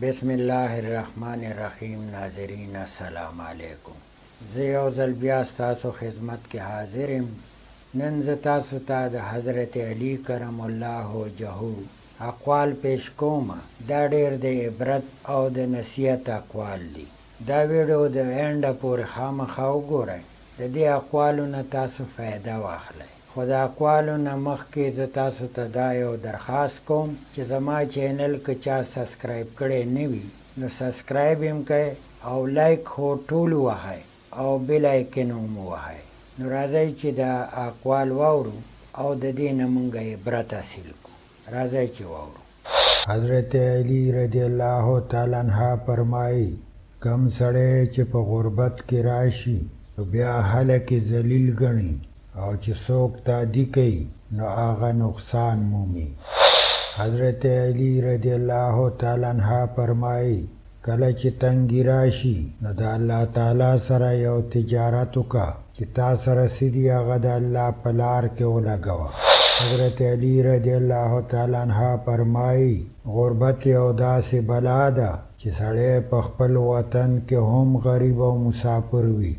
بسم الله الرحمن الرحیم ناظرین السلام علیکم زه یو ځل بیا ستاسو خدمت کې حاضر یم. نن زه تاسو ته د حضرت علی کرم الله وجهه اقوال پیش کوم. دا ډیر د عبرت او د نصیحت اقوال دي. دا ویډیو د اینډه پورې خامخا وګورئ، د دې اقوالو نه تاسو فایده واخلئ. خو د اقوالو نه مخکې زه تاسو ته دا یو درخواست کوم چې زما چینل که چا سبسکرایب کړی نه وي نو سبسکرایب هم کړئ او لایک خو ټول ووهئ او بیل آیکن هم ووهئ. نو راځئ چې دا اقوال واورو او د دې نه مونږ عبرت حاصل کړو. راځئ چې واورو. حضرت علی رضی الله تعالی عنہ فرمائی، کوم سړی چې په غربت کې راشي نو بیا خلک یې ذلیل ګڼي او چې څوک تعدي کوي نو هغه نقصان مومي. حضرت علی رضی الله تعالی عنہ فرمائی، کله چې تنګي راشي نو د الله تعالی سره یو تجارت وکړه چې تا سره څه دي هغه د الله په لار کې ولګوه. حضرت علی رضی الله تعالی عنہ فرمائی، غربت یو داسې بلا ده چې سړی په خپل وطن کې هم غریب او مسافر وي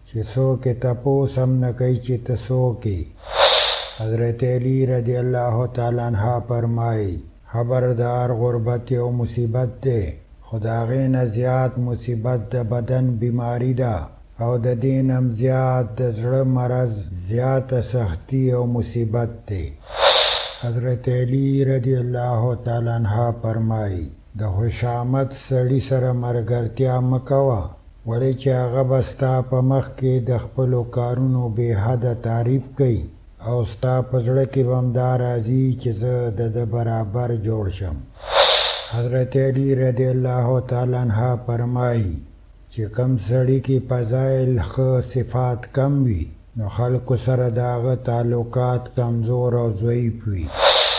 چې څوک یې تپوس هم نه کوي چې ته څوک یې. حضرت علی رضی الله تعالی عنہ فرمائی، خبردار غربت یو مصیبت دی خو د هغې نه زیات مصیبت د بدن بیماری ده او د دې نه هم زیات د زړه مرض زیاته سختی او مصیبت دی. حضرت علی رضی الله تعالی عنہ فرمائی، د خوشامد سړي سره ملګرتیا مه کوه ولې چې هغه به ستا په مخ کې د خپلو کارونو بې حده تعریف کوي او ستا په زړه کې به هم دا راځي چې زه د ده برابر جوړ شم. حضرت علی رضی الله تعالی عنہ فرمائی، چې کوم سړي کې فضایل ښه صفات کم وي نو خلکو سره د هغه تعلقات کمزور او ضعیف وي.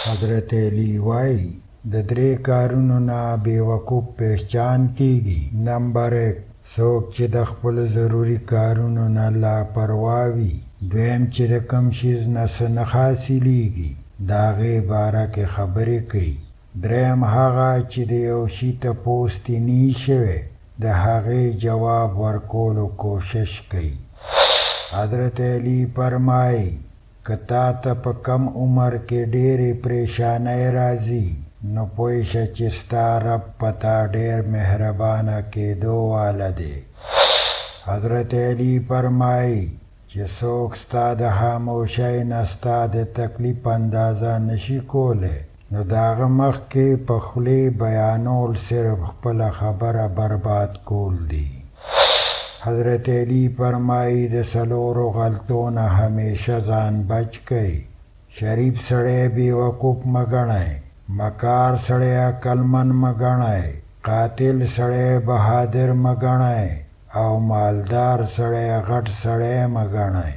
حضرت علی وائی، د درې کارونو نه بې وقوف پهچان کیږي. نمبر 1، څوک چې د خپلو ضروري کارونو نه لا پروا وي. دویم، چې د کوم شیز نه څه نه حاصلیږي د هغې باره کې خبرې کوي. دریم، هغه چې د یو شي تپوس ترې نه وي شوی د هغې جواب ورکولو کوشش کوي. حضرت علی فرمائی، که تا ته په کم عمر کې ډېرې پریشانۍ راځي نو پوه شه چې ستا رب په تا ډېر مهربانه کېدو واله دی. حضرت علی فرمائی، چې څوک ستا د خاموشۍ نه ستا د تکلیف اندازه نشي کولی نو د هغه مخکې په خولې بیانول صرف خپله خبره برباد کول دي. حضرت علی فرمائی، د څلورو غلطو نه همیشه ځان بچ کړئ. شریف سړی بې وقوف مه ګڼئ، مکار سړی عقلمن مه ګڼئ، قاتل سړی بهادر مه ګڼئ او مالدار سړی غټ سړی مه ګڼئ.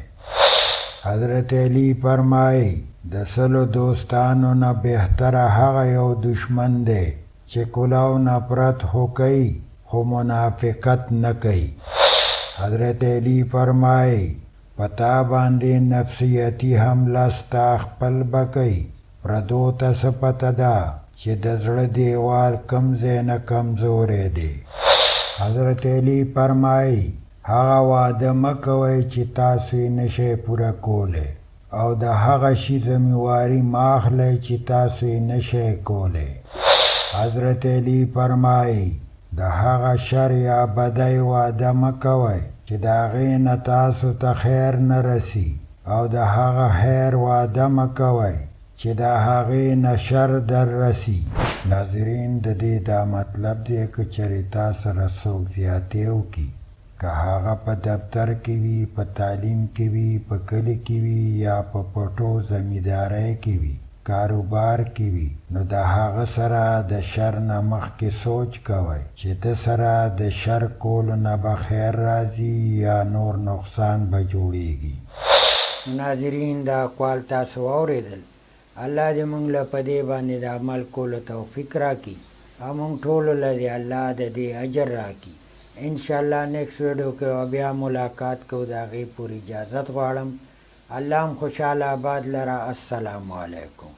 حضرت علی فرمائی، د 100 دوستانو نه بهتره هغه یو دشمن دی چې کلاو نفرت خو کوي خو منافقت نه کوي. حضرت علی فرمائی، په تا باندې نفسیاتي حمله ستا خپل به کوي، پردو ته څه پته ده چې د زړه دیوال کوم ځای نه کمزوری دی. حضرت علی فرمائی، هغه وعده مه کوئ چې تاسو یې نشئ پوره کولی او د هغه شي ذمهواري مه اخلئ چې تاسو یې نشئ کولی. حضرت علی فرمائی، د هغه شر یا بدۍ وعده مه کوئ چې د هغې نه تاسو ته خیر نه رسي او د هغه خیر وعده مه کوئ چې د هغې نه شر در رسي. ناظرین، د دې دا مطلب دی که چېرې تا سره څوک زیاتی وکړي، که هغه په دفتر کې وي، په تعلیم کې وي، په کلي کې وي یا په پټو زمیندارۍ کې وي، کاروبار کې وي، نو د هغه سره د شر نه مخکې سوچ کوئ چې ده سره د شر کولو نه به خیر راځي یا نور نقصان به جوړیږي. ناظرین، دا اقوال تاسو واورېدل. الله دې مونږ له په دې باندې د عمل کولو توفیق راکړي او مونږ ټولو له دې الله د دې اجر راکړي. انشاءالله نیکسټ ویډیو کې به بیا ملاقات کوو. د هغې پورې اجازت غواړم. الله هم خوشحاله آباد لره. السلام علیکم.